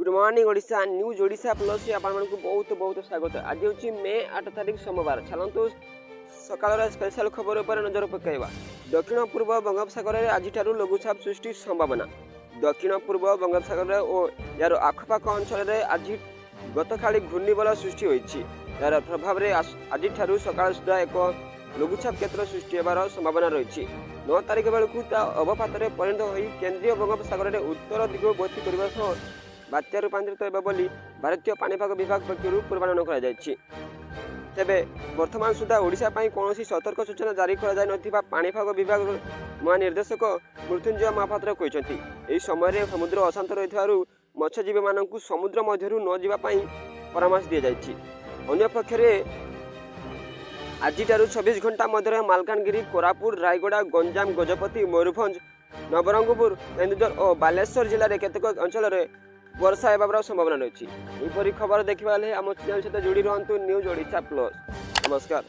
Good morning Odisha, news Odisha ପ୍ଲସ୍ରେ ଆପଣମାନଙ୍କୁ ବହୁତ ବହୁତ ସ୍ୱାଗତ। ଆଜି ହେଉଛି ମେ 8 ତାରିଖ, ସୋମବାର। ଚାଲନ୍ତୁ, ସକାଳର ସ୍ପେଶାଲ ଖବର ଉପରେ ନଜର ପକାଇବା। ଦକ୍ଷିଣ ପୂର୍ବ ବଙ୍ଗୋପସାଗରରେ ଆଜିଠାରୁ ଲଘୁଚାପ ସୃଷ୍ଟି ସମ୍ଭାବନା। ଦକ୍ଷିଣ ପୂର୍ବ ବଙ୍ଗୋପସାଗରରେ ଓ ଏହାର ଆଖପାଖ ଅଞ୍ଚଳରେ ଆଜି ଗତକାଲି ଘୂର୍ଣ୍ଣିବଳୟ ସୃଷ୍ଟି ହୋଇଛି। ଏହାର ପ୍ରଭାବରେ ଆଜିଠାରୁ ସକାଳ ସୁଦ୍ଧା ଏକ ଲଘୁଚାପ କ୍ଷେତ୍ର ସୃଷ୍ଟି ହେବାର ସମ୍ଭାବନା ରହିଛି। 9 ତାରିଖ ବେଳକୁ ତା ଅବପାତରେ ପରିଣତ ହୋଇ କେନ୍ଦ୍ରୀୟ ବଙ୍ଗୋପସାଗରରେ ଉତ୍ତର ଦିଗ ଗତି କରିବା ସହ ବାତ୍ୟା ରୂପାନ୍ତରିତ ହେବ ବୋଲି ଭାରତୀୟ ପାଣିପାଗ ବିଭାଗ ପକ୍ଷରୁ ପୂର୍ବାନୁମାନ କରାଯାଇଛି। ତେବେ ବର୍ତ୍ତମାନ ସୁଦ୍ଧା ଓଡ଼ିଶା ପାଇଁ କୌଣସି ସତର୍କ ସୂଚନା ଜାରି କରାଯାଇନଥିବା ପାଣିପାଗ ବିଭାଗ ମହାନିର୍ଦ୍ଦେଶକ ମୃତ୍ୟୁଞ୍ଜୟ ମହାପାତ୍ର କହିଛନ୍ତି। ଏହି ସମୟରେ ସମୁଦ୍ର ଅଶାନ୍ତ ରହିଥିବାରୁ ମତ୍ସ୍ୟଜୀବୀମାନଙ୍କୁ ସମୁଦ୍ର ମଧ୍ୟରୁ ନ ଯିବା ପାଇଁ ପରାମର୍ଶ ଦିଆଯାଇଛି। ଅନ୍ୟପକ୍ଷରେ ଆଜିଠାରୁ 24 ଘଣ୍ଟା ମଧ୍ୟରେ ମାଲକାନଗିରି, କୋରାପୁଟ, ରାୟଗଡ଼ା, ଗଞ୍ଜାମ, ଗଜପତି, ମୟୂରଭଞ୍ଜ, ନବରଙ୍ଗପୁର, କେନ୍ଦୁଝର ଓ ବାଲେଶ୍ୱର ଜିଲ୍ଲାରେ କେତେକ ଅଞ୍ଚଳରେ ବର୍ଷା ହେବାର ସମ୍ଭାବନା ରହିଛି। ଏହିପରି ଖବର ଦେଖିବା ହେଲେ ଆମ ଚ୍ୟାନେଲ ସହିତ ଯୋଡ଼ି ରୁହନ୍ତୁ, ନ୍ୟୁଜ୍ ଓଡ଼ିଶା ପ୍ଲସ୍। ନମସ୍କାର।